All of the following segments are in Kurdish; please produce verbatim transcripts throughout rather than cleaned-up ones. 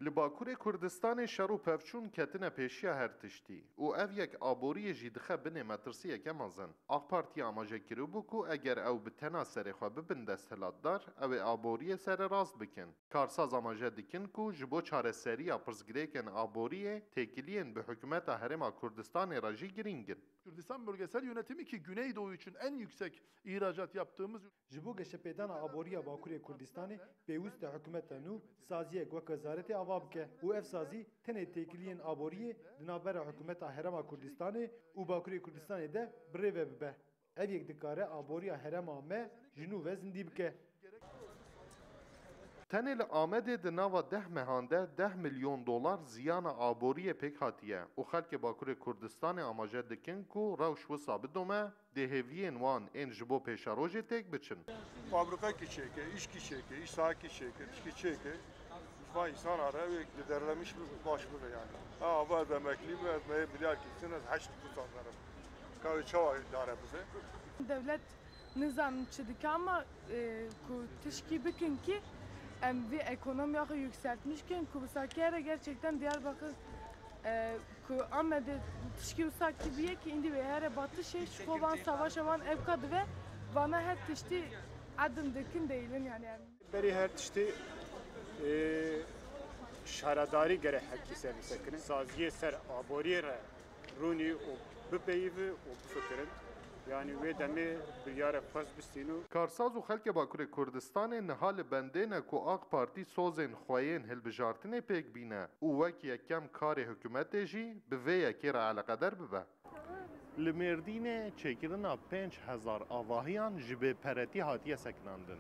Li Bakurê Kurdistanê şer û pevçûn ketine pêşiya her tiştî û ev yek aboriyê jî dixe binê metirsiyeke mezin. AK Partiyê amaje kiribû ku eger ew bi tena serê xwe bibin desthilatdar, ew ê aboriyê sererast bikin. Karsaz amaje dikin ku ji bo çareseriya pirsgirêkên aboriyê têkiliyên bi hikûmeta Herêma Kurdistanê re jî girîng in. Kürdistan Bölgesel Yönetimi ki Güneydoğu için en yüksek ihracat yaptığımız Ji bo geşepêdana aboriya Bakurê Kurdistanê pêwîst e hikûmeta nû saziyek weke wezaretê ava bike û ev sazî tenê têkiliyên aboriyê di navbera hikûmeta Herêma Kurdistanê û Bakurê Kurdistanê de bi rê ve bibe. Ev yek dikare aboriya herêma me ji nû ve zindî bike. Tenê li Amedê di nava deh mehan de deh milyon dolar ziyana aboriyê pêk hatiye û xelkê Bakurê Kurdistanê amaje dikin ku rewş wisa bidome, dê hêviyên wan ên ji bo pêşerojê têk biçin. Fabrika ki çêke, iş ki çêke, iş saha ki çêke, iş ki çêke. Ji van insana re wê derlemiş bi, baş bibe yani. Ha, ava ez emeklî me, ez me milyar kesin, ez heşt kusan derim. Ka wê çawa idare bibe? Devlet nizanim çi dike ama, e, ku tişkî bikin ki em vê ekonomiya xwe yükseltmiş kin ku wisa kere gerçekten Diyarbakır, e, ku Amedê tişkî wisa ki biye ki îndî wê here batişê ji xwe van savaşa van evka dive vana her tiştî edim dikin değilim yani. Berî her tiştî, e, şaredarî gere hekî ser bisekinin. Saziyê ser aboriyê re rûnî û bipeyivî û bifikirin. Yani wê demê biryarek xwest bistîn û Karsaz û xelkê Bakurê Kurdistanê niha li bendê ne ku AK Partî sozên xwe yên hilbijartinê pêk bîne û wek yekem karê hikûmetê jî bi vê yekê re eleqeder bibe. Li Mêrdînê çêkirina pênc hezar avahiyan ji bêperetî hatiye sekinandin.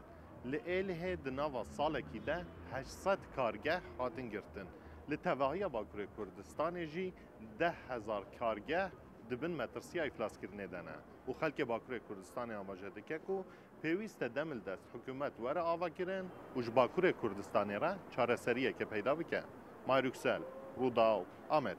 Li Êlihê di nava salekî de heşt sed kargeh hatin girtin. Li tevahiya Bakurê Kurdistanê jî deh hezar kargeh di bin metirsiya îflaskirinê de ne û xelkê Bakurê Kurdistanê amaje dike ku pêwîst e demildest hikûmet were avakirin û ji Bakurê Kurdistanê re çareseriyeke peyda bike. Mahir Yüksel, Rûdaw, Amed.